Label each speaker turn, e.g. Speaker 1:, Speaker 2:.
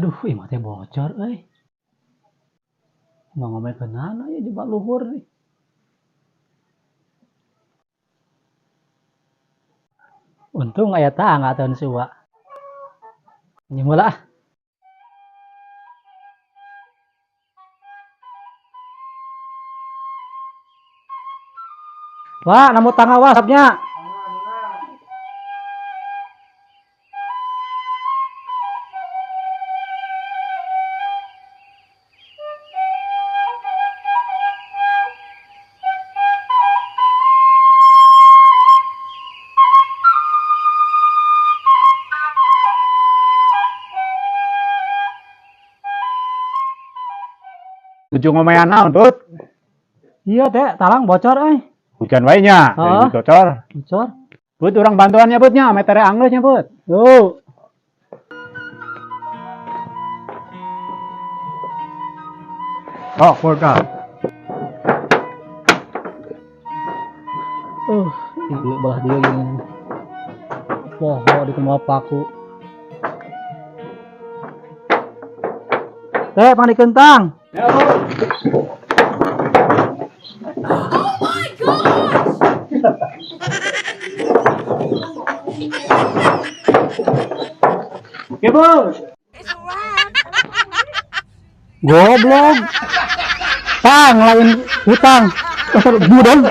Speaker 1: Aduh, imah teh bocor euy. Mau ngomelkeun naon aya jebak luhur nih. Untung aya tangga tahun suwa. Nyemula ah. Wah, nemu tangga wasapnya.
Speaker 2: Ujung ngomean naon, Put?
Speaker 1: Iya, teh, talang bocor euy.
Speaker 2: Hujan wae nya,
Speaker 1: Heeh.
Speaker 2: bocor.
Speaker 1: Bocor.
Speaker 2: Put, urang bantuannya Put nya, metere anggeus nya, Put.
Speaker 1: Tuh.
Speaker 2: Oh, Put ah.
Speaker 1: Iya belah dia gini. Poho di tempat paku. Teh, pang dikentang.
Speaker 2: Ya, Put. Oke, Bos.
Speaker 1: Goblok. Tang lain hutang. Pasar budong.